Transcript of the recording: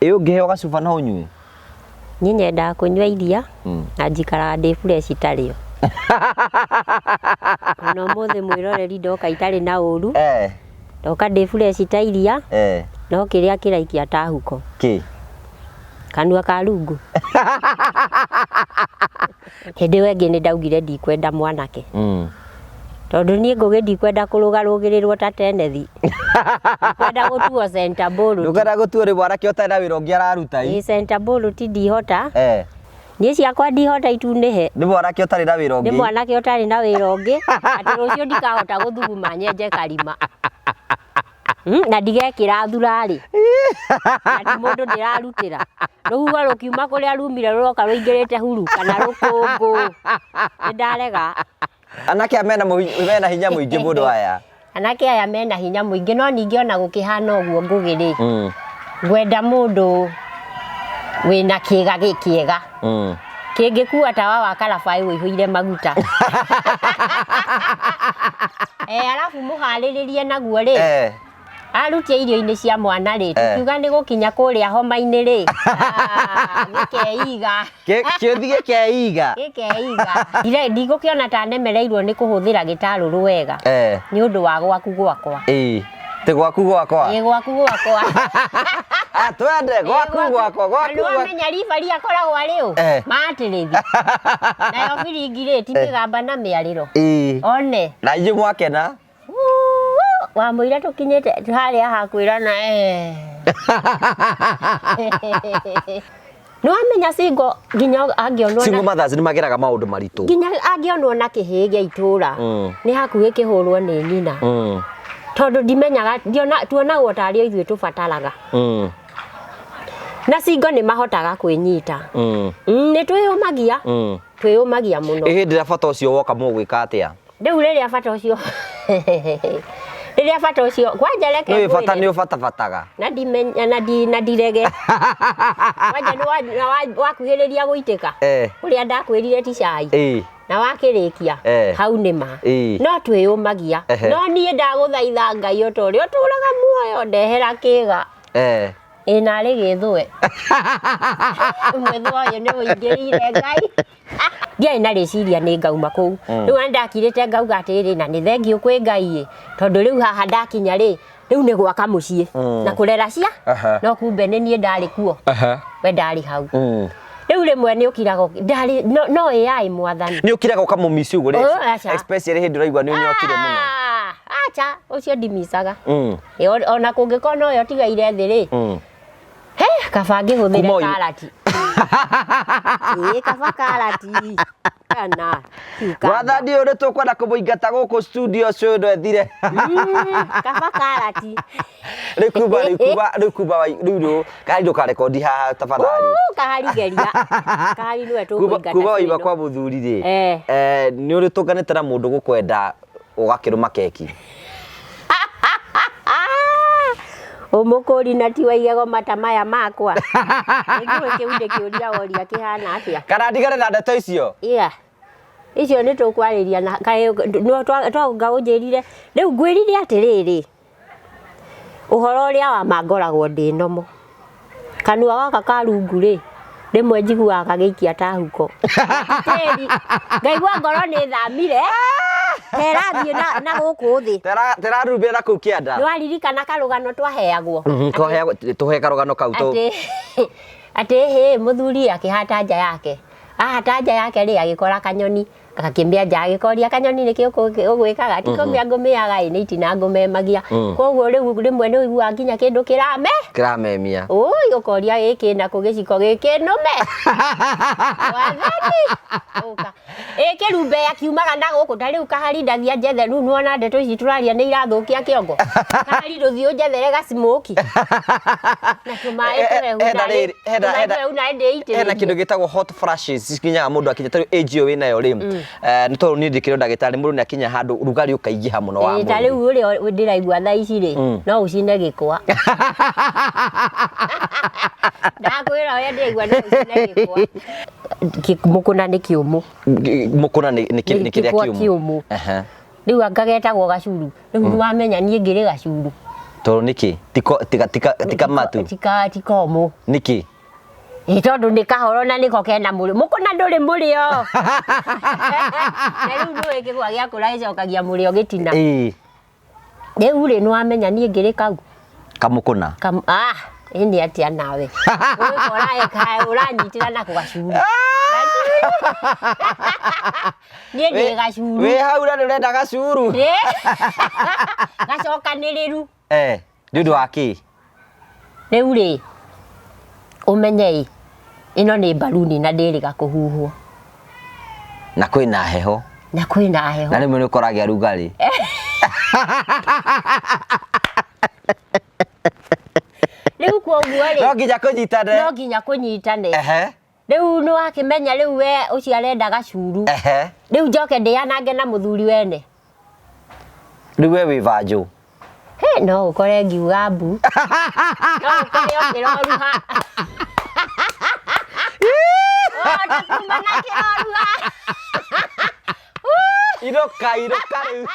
Ĩ ũngĩheo gacuba no ũnyue? Niĩ nyendaga kũnyua iria na njikaraga ndĩ fresh tarĩo. Ona ũmũthĩ mwĩroreri ndoka itarĩ na ũru, ndoka ndĩ fresh ta iria, no kĩrĩa kĩraikia ta huko. Kĩ? Kanua ka rungu. Hĩndĩ ĩyo ĩngĩ nĩ ndaugire ndikwenda mwanake. Tondũ niĩ Ngũgĩ ndikwenda kũrũgarũgĩrĩrwo ta tenethi. Ndikwenda gũtuo center ball. Ndũkwenda gũtuo nĩ mwanake ũtarĩ na wĩra ũngĩ araruta ĩ. Center ball ti ndihota. Niĩ ciakwa ndihota itunĩhe. Nĩ mwanake ũtarĩ na wĩra ũngĩ. Nĩ mwanake ũtarĩ na wĩra ũngĩ. Atĩ rũciũ ndikahota gũthuguma nyenje karima. Na ndigekĩra thurarĩ. Na ti mũndũ ndĩrarutĩra. Rũhuho rũkiuma kũrĩa rumire rũroka rũingĩrĩte huru kana rũkũngũ. Nĩ ndarega. Anake aya mena hinya mũingĩ mũno aya. Anake aya mena hinya mũingĩ no ningĩ ona gũkĩhana ũguo Ngũgĩ rĩ, ngwenda mũndũ wĩna kĩga kĩega. Kĩngĩkua tawa wa karabaĩ ũihũire maguta. Eh, arabu mũharĩrĩrie naguo rĩ, arutie irio-inĩ cia mwana rĩ, tukiuga nĩ gũkinya kũrĩa homa-inĩ rĩ, ah, gĩkeiga. Kĩũthi gĩkeiga. Gĩkeiga. Ndigũkĩona ta nemereirwo nĩ kũhũthĩra gĩtarũrũ wega. Nĩ ũndũ wa gwaku gwakwa. Ĩĩ. Ti gwaku gwakwa. Ĩĩ gwaku gwakwa. Ah, twende gwaku gwakwa gwaku. Nĩ wamenya ribari akoragwo arĩ ũ? Matĩrĩthi. Nayo biringi rĩ ti mĩgamba na mĩarĩro. Ĩĩ. One. Na inyuĩ mwakena. Wamũira tũkinyĩte harĩa hakwĩrana eh. Nĩ wamenya single nginya angĩonwo Single mothers nĩ mageraga maũndũ maritũ. Nginya angĩonwo na kĩhĩĩ gĩa itũra nĩ hakuhĩ kĩhũrwo nĩ nyina. Tondũ ndimenyaga ndiona tuonagwo tarĩ o ithuĩ tũbataraga. Na single nĩ mahotaga kwĩnyita. Nĩ twĩyũmagia. Twĩyũmagia mũno. Ĩ hĩndĩ ĩrĩa bata ũcio woka mũgwĩka atĩa? Rĩu rĩrĩa bata ũcio rĩrĩa bata ũcio kwanja reke Nĩ bata ngwĩre. nĩ ũbatabataga. Na ndimenya na ndi na ndirege. Kwanja nĩ wakuhĩrĩria gũitĩka. Ũrĩa ndakwĩrire ti cai. Na wakĩrĩkia hau nĩ ma. No twĩyũmagia. No niĩ ndagũthaitha Ngai o ta ũrĩa ũtũraga muoyo ndehera kĩga. Ĩ narĩ gĩthũe. Mwĩthũa ũyũ nĩ ũingĩrĩire Ngai. Ndiarĩ na rĩciria nĩ ngauma kũu. Rĩu ona ndakirĩte ngauga atĩrĩrĩ na nĩ thengiũ kwĩ Ngai ĩ, tondũ rĩu haha ndakinya rĩ, rĩu nĩ gwaka mũciĩ na kũrera cia no kumbe nĩ niĩ ndarĩ kuo. We ndarĩ hau. Rĩu rĩmwe nĩ ũkiraga ndarĩ no, no AI mwathani. Nĩ ũkiraga ũkamũmici ũguo Oh, aca. Especially hĩndĩ ũraigua nĩ ũnyotire mũno. Ah, aca, ũcio ndimicaga. Ona kũngĩkorwo noyo ũtigaire thĩ rĩ, He, kaba ngĩhũthĩre Kuma karati. Ĩĩ kaba karati. Kana cucumber. Mwathani ũyũ nĩ tũkwenda kũmũingata gũkũ studio ũcio ndwethire. Kaba karati. Rĩu kuma rĩu kuma rĩu kuma rĩu rĩu kahari ndũkarekondi haha tafadhali. Uu, Kahari geria. Kahari nĩwe Kuma tũkũingata kuma waima ĩno. kwa mũthuri rĩ. Nĩ ũrĩ tũnganĩte na mũndũ gũkwenda ũgakĩrũma keki. Ũmũkũri na ti wa igego mata maya makwa. Nĩnjũĩ kĩu nĩ kĩũria woria kĩhana atĩa. Kana ndigane na ndeto icio. Yeah. Icio nĩ tũkwarĩria na kaĩ no twanga ũnjĩrire rĩu ngwĩrire atĩrĩrĩ ũhoro ũrĩa wa ma ngoragwo ndĩ nomo. Kanua gaka ka rungu rĩ, rĩmwe njiguaga gagĩikia ta huko. Tĩri, ngaigua ngoro nĩ thamire, ta ĩrathiĩ na gũkũ thĩ. Terarumbĩra na kũu kĩanda. Nĩ waririkana karũgano twaheagwo? Tũhe karũgano kau. Atĩ, atĩ hĩ, mũthuri akĩhata nja yake. Ahata nja yake rĩ, agĩkora kanyoni. Gakĩmĩa nja agĩkoria kanyoni nĩkĩ ũgwĩkaga ti kũmĩa ngũmĩaga ĩ nĩ itina ngũmemagia. Koguo rĩu rĩmwe nĩ ũiguaga nginya kĩndũ kĩrame kĩramemia. Ũi ũkoria gĩkĩ nakũ gĩciko gĩkĩ nũme. Wathani. Ũka. Ĩ kĩrumbeya kiumaga na gũkũ ta rĩu kahari ndathia njethe rĩu nĩwona ndeto ici tũraria nĩ irathũkia kĩongo. Kahari ndũthiĩ ũnjethere gacimũki. Na tũmaĩ tũhehu narĩ. Tũmaĩ tũhehu narĩ ndĩitĩrĩrie. Hena kĩndũ gĩtagwo hot flashes cikinyaga mũndũ akinya ta rĩu age ĩyo wĩnayo rĩ, nĩ tondũ niĩ ndĩkĩrĩ o ndagĩtarĩ, mũndũ nĩ akinya handũ rugarĩ ũkaingĩha mũno wa Ĩĩ, ta mwĩrĩ. rĩu ũrĩa ndĩraigua thaa ici rĩ, no ũcine gĩkwa. Ndakwĩra ũrĩa ndĩraigua no ũcine gĩkwa. Mũkũna nĩ kĩũmũ. Mũkũna nĩ Nĩ kĩrĩa gĩkwa kĩũmũ. kĩũmũ. Rĩu anga getagwo gacuru. Rĩu nĩwamenya niĩ ngĩrĩ gacuru. Tondũ nĩkĩ? Tiko tika tika tika matu. Tika tikomũ. Nĩkĩ? Ĩ tondũ nĩ kahoro na nĩko kena mũrĩo. Mũkũna ndũrĩ mũrĩo. Na rĩu nĩũĩ kĩgwa gĩakũra gĩcokagia mũrĩo gĩtina. Ĩĩ. Rĩu rĩ nĩwamenya niĩ ngĩrĩ kau. Kamũkũna. Kam ah ĩ nĩ atĩa nawe. Ũgĩkora ũranyitĩra nako gacuru. Gacuru. Niĩ ndĩ gacuru. Wĩ hau na nĩ ũrenda gacuru. Ĩ. Gacokanĩrĩru. Eh, nĩ ũndũ wa kĩ? Rĩu rĩ ũmenye ĩ ĩno nĩ mbaruni na ndĩrĩga kũhuhwo. Na kwĩna heho. Na kwĩna heho. Na rĩmwe nĩ ũkoragĩa rugarĩ. Rĩu kwoguo rĩ. No nginya kũnyitane. No nginya kũnyitane. Ehe. Rĩu nĩ wakĩmenya rĩu we ũcio arenda gacuru. Ehe. Rĩu njoke ndĩanange na mũthuri wene. Rĩu we wĩ vanjũ. He, no ũkore ngiuga mbu. No ũkore ũkĩroruha. Oh, kuma na kĩroruha. Irũka irũka rĩu.